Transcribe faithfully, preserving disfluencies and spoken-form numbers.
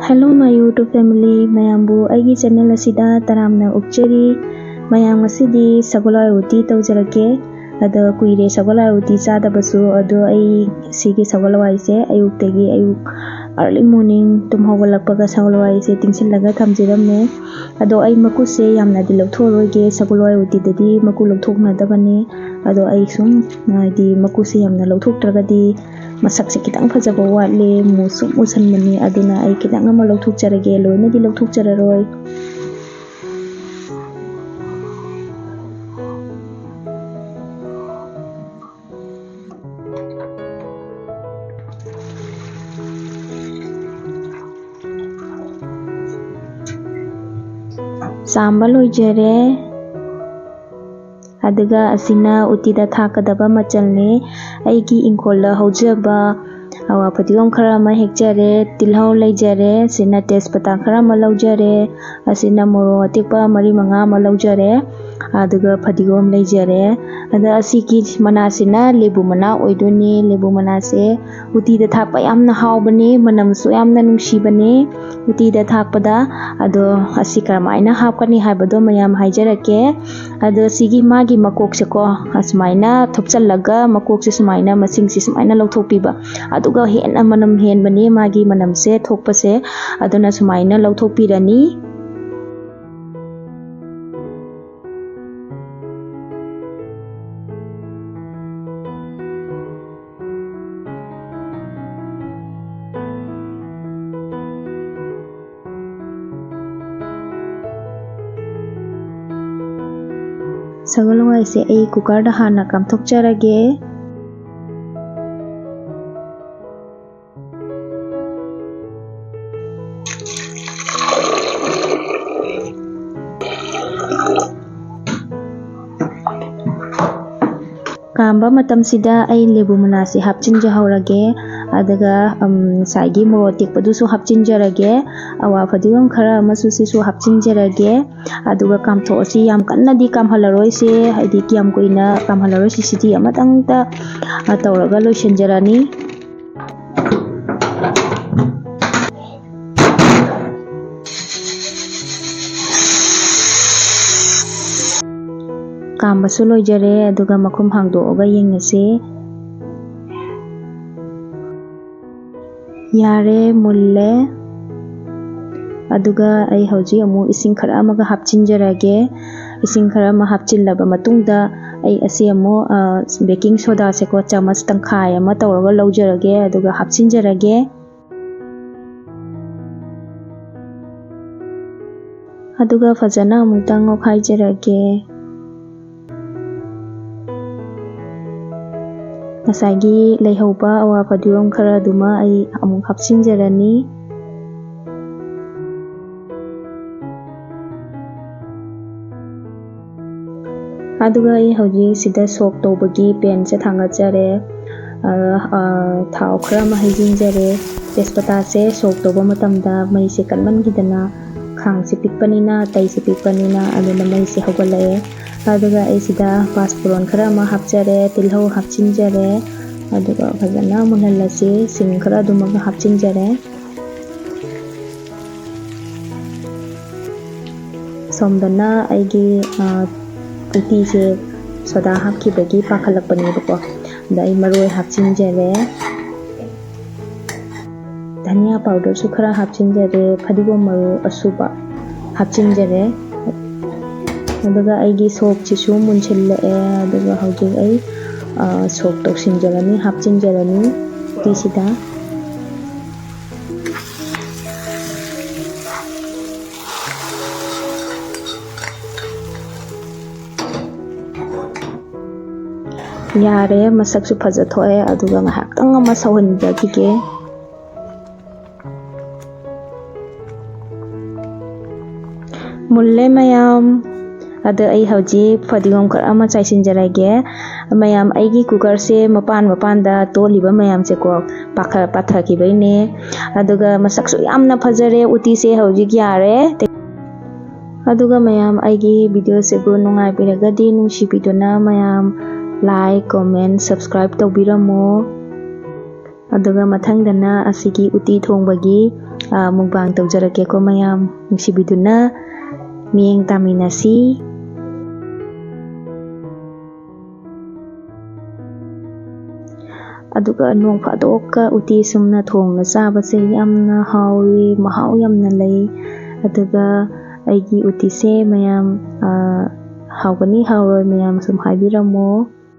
Hello, my YouTube family, ꯃꯌꯥꯝꯕꯨ ꯑꯩꯒꯤ channel ꯑꯁꯤꯗ ꯇꯔꯥꯝꯅ ꯑꯣꯛꯆꯔꯤ꯫ ꯃꯌꯥꯝ, ꯉꯁꯤꯗꯤ ꯁꯒꯣꯜ ꯍꯋꯥꯏ ꯎꯇꯤ ꯇꯧꯖꯔꯛꯀꯦ꯫ ꯑꯗꯣ ꯀꯨꯏꯔꯦ ꯁꯒꯣꯜ ꯍꯋꯥꯏ ꯎꯇꯤ ꯆꯥꯗꯕꯁꯨ꯫ ꯑꯗꯣ ꯑꯩ ꯁꯤꯒꯤ ꯁꯒꯣꯜ ꯍꯋꯥꯏꯁꯦ ꯑꯌꯨꯛꯇꯒꯤ, ꯑꯌꯨꯛ early morning ꯇꯨꯝ ꯍꯧꯒꯠꯂꯛꯄꯒ ꯁꯒꯣꯜ ꯍꯋꯥꯏꯁꯦ ꯇꯤꯡꯁꯤꯜꯂꯒ ꯊꯝꯖꯔꯝꯃꯦ꯫ ꯑꯗꯣ ꯑꯩ ꯃꯀꯨꯁꯦ ꯌꯥꯝꯅꯗꯤ ꯂꯧꯊꯣꯛꯑꯔꯣꯏꯒꯦ, ꯁꯒꯣꯜ ꯍꯋꯥꯏ ꯎꯇꯤꯗꯗꯤ ꯃꯀꯨ ꯂꯧꯊꯣꯛꯅꯗꯕꯅꯦ꯫ ꯑꯗꯣ ꯑꯩ ꯁꯨꯝ, ꯍꯥꯏꯗꯤ, ꯃꯀꯨꯁꯦ ꯌꯥꯝꯅ ꯂꯧꯊꯣꯛꯇ꯭ꯔꯒꯗꯤ ꯃꯁꯛꯁꯦ ꯈꯤꯇꯪ ꯐꯖꯕ ꯋꯥꯠꯂꯦ, ꯃꯨꯁꯨ ꯃꯨꯁꯟꯕꯅꯦ꯫ ꯑꯗꯨꯅ ꯑꯩ ꯈꯤꯇꯪ ꯑꯃ ꯂꯧꯊꯣꯛꯆꯔꯒꯦ, ꯂꯣꯏꯅꯗꯤ ꯂꯧꯊꯣꯛꯆꯔꯔꯣꯏ꯫ ꯆꯥꯝꯕ ꯂꯣꯏꯖꯔꯦ꯫ ꯑꯗꯨꯒ ꯑꯁꯤꯅ ꯎꯇꯤꯗ ꯊꯥꯛꯀꯗꯕ ꯃꯆꯜꯅꯤ꯫ ꯑꯩꯒꯤ ꯏꯪꯈꯣꯜꯗ ꯍꯧꯖꯕ ꯑꯋꯥ ꯐꯗꯤꯒꯣꯝ ꯈꯔ ꯑꯃ ꯍꯦꯛꯆꯔꯦ, ꯇꯤꯜꯍꯧ ꯂꯩꯖꯔꯦ, ꯑꯁꯤꯅ ꯇꯦꯖꯄꯇꯥ ꯈꯔ ꯑꯃ ꯂꯧꯖꯔꯦ, ꯑꯁꯤꯅ ꯃꯣꯔꯣꯛ ꯑꯇꯦꯛꯄ ꯃꯔꯤ ꯃꯉꯥ ꯑꯃ ꯂꯧꯖꯔꯦ, ꯑꯗꯨꯒ ꯐꯗꯤꯒꯣꯝ ꯂꯩꯖꯔꯦ꯫ ꯑꯗ ꯑꯁꯤꯒꯤ ꯃꯅꯥꯁꯤꯅ ꯂꯦꯕꯨ ꯃꯅꯥ ꯑꯣꯏꯗꯣꯏꯅꯦ꯫ ꯂꯦꯕꯨ ꯃꯅꯥꯁꯦ ꯎꯇꯤꯗ ꯊꯥꯛꯄ ꯌꯥꯝꯅ ꯍꯥꯎꯕꯅꯦ, ꯃꯅꯝꯁꯨ ꯌꯥꯝꯅ ꯅꯨꯡꯁꯤꯕꯅꯦ ꯎꯇꯤꯗ ꯊꯥꯛꯄꯗ꯫ ꯑꯗꯣ ꯑꯁꯤ ꯀꯔꯝꯍꯥꯏꯅ ꯍꯥꯞꯀꯅꯤ ꯍꯥꯏꯕꯗꯣ ꯃꯌꯥꯝ ꯍꯥꯏꯖꯔꯛꯀꯦ꯫ ꯑꯗꯣ ꯁꯤꯒꯤ ꯃꯥꯒꯤ ꯃꯀꯣꯛꯁꯦꯀꯣ, ꯑꯁꯨꯃꯥꯏꯅ ꯊꯨꯞꯆꯜꯂꯒ ꯃꯀꯣꯛꯁꯦ ꯁꯨꯃꯥꯏꯅ, ꯃꯁꯤꯡꯁꯦ ꯁꯨꯃꯥꯏꯅ ꯂꯧꯊꯣꯛꯄꯤꯕ꯫ ꯑꯗꯨꯒ ꯍꯦꯟꯅ ꯃꯅꯝ ꯍꯦꯟꯕꯅꯦ ꯃꯥꯒꯤ ꯃꯅꯝꯁꯦ ꯊꯣꯛꯄꯁꯦ꯫ ꯑꯗꯨꯅ ꯁꯨꯃꯥꯏꯅ ꯂꯧꯊꯣꯛꯄꯤꯔꯅꯤ꯫ ꯁꯒꯣꯜ ꯍꯋꯥꯏꯁꯦ ꯑꯩ cooker ꯗ ꯍꯥꯟꯅ ꯀꯥꯝꯊꯣꯛꯆꯔꯒꯦ꯫ ꯀꯥꯝꯕ ꯃꯇꯝꯁꯤꯗ ꯑꯩ ꯂꯦꯕꯨ ꯃꯅꯥꯁꯤ ꯍꯥꯞꯆꯤꯟꯖꯍꯧꯔꯒꯦ꯫ ꯑꯗꯨꯒ, ꯎꯝ, ꯉꯁꯥꯏꯒꯤ ꯃꯣꯔꯣꯛ ꯑꯇꯦꯛꯄꯗꯨꯁꯨ ꯍꯥꯞꯆꯤꯟꯖꯔꯒꯦ꯫ ꯑꯋꯥ ꯐꯗꯤꯒꯣꯝ ꯈꯔ ꯑꯃꯁꯨ ꯁꯤꯁꯨ ꯍꯥꯞꯆꯤꯟꯖꯔꯒꯦ꯫ ꯑꯗꯨꯒ ꯀꯥꯝꯊꯣꯛꯑꯁꯤ꯫ ꯌꯥꯝ ꯀꯟꯅꯗꯤ ꯀꯥꯝꯍꯜꯂꯔꯣꯏꯁꯦ, ꯍꯥꯏꯗꯤ ꯀꯌꯥꯝ ꯀꯨꯏꯅ ꯀꯥꯝꯍꯜꯂꯔꯣꯏꯁꯤ, ꯁꯤꯇꯤ ꯑꯃꯇꯪꯇ, ꯑ, ꯇꯧꯔꯒ ꯂꯣꯏꯁꯤꯟꯖꯔꯅꯤ꯫ ꯀꯥꯝꯕꯁꯨ ꯂꯣꯏꯖꯔꯦ, ꯑꯗꯨꯒ ꯃꯈꯨꯝ ꯍꯥꯡꯗꯣꯛꯑꯒ ꯌꯦꯡꯉꯁꯤ꯫ ꯌꯥꯔꯦ, ꯃꯨꯜꯂꯦ꯫ ꯑꯗꯨꯒ ꯑꯩ ꯍꯧꯖꯤꯛ ꯑꯃꯨꯛ ꯏꯁꯤꯡ ꯈꯔ ꯑꯃꯒ ꯍꯥꯞꯆꯤꯟꯖꯔꯒꯦ꯫ ꯏꯁꯤꯡ ꯈꯔ ꯑꯃ ꯍꯥꯞꯆꯤꯜꯂꯕ ꯃꯇꯨꯡꯗ ꯑꯩ ꯑꯁꯤ ꯑꯃꯨꯛ, ꯑ, baking soda ꯁꯦꯀꯣ ꯆꯥꯃꯁ ꯇꯪꯈꯥꯏ ꯑꯃ ꯇꯧꯔꯒ ꯂꯧꯖꯔꯒꯦ, ꯑꯗꯨꯒ ꯍꯥꯞꯆꯤꯟꯖꯔꯒꯦ꯫ ꯑꯗꯨꯒ ꯐꯖꯅ ꯑꯃꯨꯛꯇꯪ ꯑꯣꯠꯈꯥꯏꯖꯔꯒꯦ꯫ ꯉꯁꯥꯏꯒꯤ ꯂꯩꯍꯧꯕ ꯑꯋꯥ ꯐꯗꯤꯒꯣꯝ ꯈꯔ ꯑꯗꯨꯃ ꯑꯩ ꯑꯃꯨꯛ ꯍꯥꯞꯆꯤꯟꯖꯔꯅꯤ꯫ ꯑꯗꯨꯒ ꯑꯩ ꯍꯧꯖꯤꯛ ꯁꯤꯗ ꯁꯣꯛ ꯇꯧꯕꯒꯤ ꯄꯦꯟꯁꯦ ꯊꯥꯡꯒꯠꯆꯔꯦ꯫ ꯑ, ꯑ, ꯊꯥꯎ ꯈꯔ ꯑꯃ ꯍꯩꯖꯤꯟꯖꯔꯦ꯫ ꯇꯦꯖꯄꯇꯥꯁꯦ ꯁꯣꯛ ꯇꯧꯕ ꯃꯇꯝꯗ ꯃꯩꯁꯦ ꯀꯟꯃꯟꯈꯤꯗꯅ, ꯈꯥꯡꯁꯦ ꯄꯤꯛꯄꯅꯤꯅ, ꯇꯩꯁꯦ ꯄꯤꯛꯄꯅꯤꯅ, ꯑꯗꯨꯅ ꯃꯩꯁꯦ ꯍꯧꯒꯠꯂꯛꯑꯦ꯫ ꯑꯗꯨꯒ ꯑꯩ ꯁꯤꯗ ꯄꯥꯁꯄꯣꯔꯣꯟ ꯈꯔ ꯑꯃ ꯍꯥꯞꯆꯔꯦ, ꯇꯤꯜꯍꯧ ꯍꯥꯞꯆꯤꯟꯖꯔꯦ꯫ ꯑꯗꯨꯒ ꯐꯖꯅ ꯃꯨꯜꯍꯜꯂꯁꯤ꯫ ꯁꯤꯡ ꯈꯔ ꯑꯗꯨꯃꯒ ꯍꯥꯞꯆꯤꯟꯖꯔꯦ꯫ ꯁꯣꯝꯗꯅ ꯑꯩꯒꯤ, ꯑ, ꯎꯇꯤꯁꯦ soda ꯍꯥꯞꯈꯤꯕꯒꯤ ꯄꯥꯈꯠꯂꯛꯄꯅꯦꯕꯀꯣ꯫ ꯑꯗ ꯑꯩ ꯃꯔꯣꯏ ꯍꯥꯞꯆꯤꯟꯖꯔꯦ꯫ ꯙꯅꯤꯌꯥ powderꯁꯨ ꯈꯔ ꯍꯥꯞꯆꯤꯟꯖꯔꯦ꯫ ꯐꯗꯤꯒꯣꯝ ꯃꯔꯨ ꯑꯁꯨꯕ ꯍꯥꯞꯆꯤꯟꯖꯔꯦ꯫ ꯑꯗꯨꯒ ꯑꯩꯒꯤ ꯁꯣꯛꯁꯤꯁꯨ ꯃꯨꯟꯁꯤꯜꯂꯛꯑꯦ꯫ ꯑꯗꯨꯒ ꯍꯧꯖꯤꯛ ꯑꯩ, ꯑ, ꯁꯣꯛ ꯇꯧꯁꯤꯟꯖꯔꯅꯤ, ꯍꯥꯞꯆꯤꯟꯖꯔꯅꯤ ꯎꯇꯤꯁꯤꯗ꯫ ꯌꯥꯔꯦ, ꯃꯁꯛꯁꯨ ꯐꯖꯊꯣꯛꯑꯦ꯫ ꯑꯗꯨꯒ ꯉꯥꯏꯍꯥꯛꯇꯪ ꯑꯃ ꯁꯧꯍꯟꯖꯈꯤꯒꯦ꯫ ꯃꯨꯜꯂꯦ ꯃꯌꯥꯝ꯫ ꯑꯗꯣ ꯑꯩ ꯍꯧꯖꯤꯛ ꯐꯗꯤꯒꯣꯝ ꯈꯔ ꯑꯃ ꯆꯥꯏꯁꯤꯟꯖꯔꯒꯦ꯫ ꯃꯌꯥꯝ, ꯑꯩꯒꯤ cookerꯁꯦ ꯃꯄꯥꯟ ꯃꯄꯥꯟꯗ ꯇꯣꯜꯂꯤꯕ ꯃꯌꯥꯝꯁꯦꯀꯣ, ꯄꯥꯈ-, ꯄꯥꯊꯈꯤꯕꯩꯅꯦ꯫ ꯑꯗꯨꯒ ꯃꯁꯛꯁꯨ ꯌꯥꯝꯅ ꯐꯖꯔꯦ ꯎꯇꯤꯁꯦ ꯍꯧꯖꯤꯛ ꯌꯥꯔꯦ꯫ ꯑꯗꯨꯒ ꯃꯌꯥꯝ, ꯑꯩꯒꯤ videoꯁꯤꯕꯨ ꯅꯨꯡꯉꯥꯏꯕꯤꯔꯒꯗꯤ ꯅꯨꯡꯁꯤꯕꯤꯗꯨꯅ ꯃꯌꯥꯝ like, comment, subscribe ꯇꯧꯕꯤꯔꯝꯃꯣ꯫ ꯑꯗꯨꯒ ꯃꯊꯪꯗꯅ ꯑꯁꯤꯒꯤ ꯎꯇꯤ ꯊꯣꯡꯕꯒꯤ, ꯑ, mukbang ꯇꯧꯖꯔꯛꯀꯦꯀꯣ ꯃꯌꯥꯝ꯫ ꯅꯨꯡꯁꯤꯕꯤꯗꯨꯅ ꯃꯤꯠꯌꯦꯡ ꯇꯥꯃꯤꯟꯅꯁꯤ꯫ ꯑꯗꯨꯒ ꯅꯣꯡ ꯐꯥꯗꯣꯛꯀ ꯎꯇꯤ ꯁꯨꯝꯅ ꯊꯣꯡꯅ ꯆꯥꯕꯁꯦ ꯌꯥꯝꯅ ꯍꯥꯎꯏ, ꯃꯍꯥꯎ ꯌꯥꯝꯅ ꯂꯩ꯫ ꯑꯗꯨꯒ ꯑꯩꯒꯤ ꯎꯇꯤꯁꯦ ꯃꯌꯥꯝ, ꯑ, ꯍꯥꯎꯒꯅꯤ ꯍꯥꯎꯔꯣꯏ ꯃꯌꯥꯝ ꯁꯨꯝ ꯍꯥꯏꯕꯤꯔꯝꯃꯣ꯫